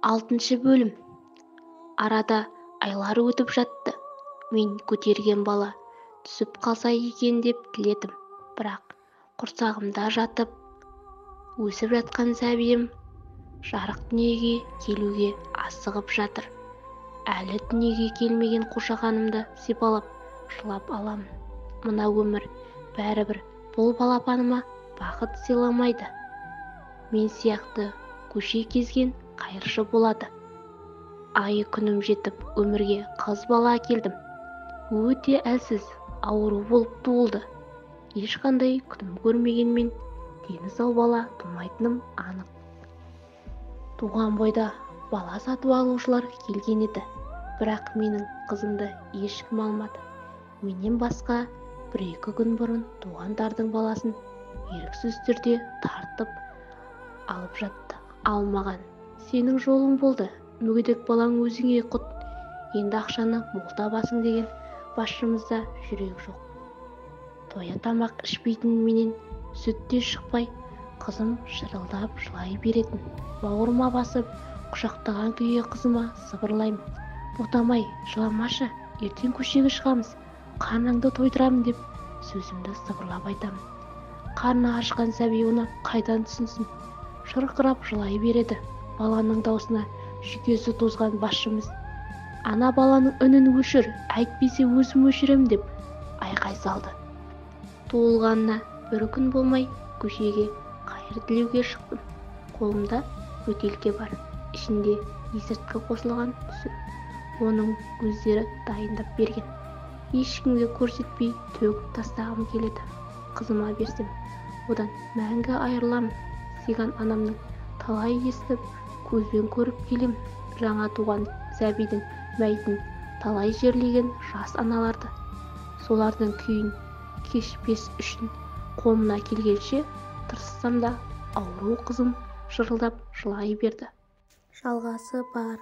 6 бөлім. Арада айлар өтіп жатты. Мен көтерген бала түсіп қалса екен деп тіледім. Бірақ құрсағымда жатып өсіп жатқан сәбиім жарық дүниеге келуге асығып жатыр. Әлі дүниеге келмеген қошақанымды сипалап жылап аламын. Мына өмір бәрібір бұл балапаныма бақыт сыйламайды. Мен сияқты көше кезген қайыршы болады. Айы күнім жетіп өмірге қыз бала әкелдім. Өте әлсіз, ауру болып туылды. Ешқандай күтім көрмегенмен дені сау бала тумайтыным анық. Туған бойда бала сатып алушылар келген еді. Бірақ менің қызымды ешкім алмады. Менен басқа 1-2 күн бұрын туғандардың баласын еріксіз түрде тартып алып жатты. Алмаған. Сенің жолың болды, мүгедек балаң өзіңе құт. Енді ақшаны мол табасың деген басшымызда жүрек жоқ. Тоя тамақ ішпейтін менен сүт те шықпай, қызым шырылдап жылай беретін. Бауырыма басып, құшақтаған күйі қызыма сыбырлаймын. Ботамай, жыламашы, ертең көшеге шығамыз, қарныңды тойдырамын деп сөзімді сыбырлап айтамын. Қарны ашқан сәби оны қайдан түсінсін? Шырқырап жылай береді. Баланың даусына жүйкесі тозған басшымыз, ана баланың үнін өшір, әйтпесе өзім өшірем деп айқай салды. Туылғанына бір күн болмай көшеге қайыр тілеуге шықтым. Қолымда бөтелке бар, ішінде есірткі қосылған сүт. Оның өздері дайындап берген. Ешкімге көрсетпей төгіп тастағым келеді. Қызыма берсем, одан мәңгі айырыламын. Сиған анамның талай естіп, көзбен көріп келем. Жаңа туған сәбидің мәйітін талай жерлеген жас аналарды. Солардың күйін кешпес үшін қолымна келгенше тырыссам да ауру қызым шырылдап жылай берді. Жалғасы бар.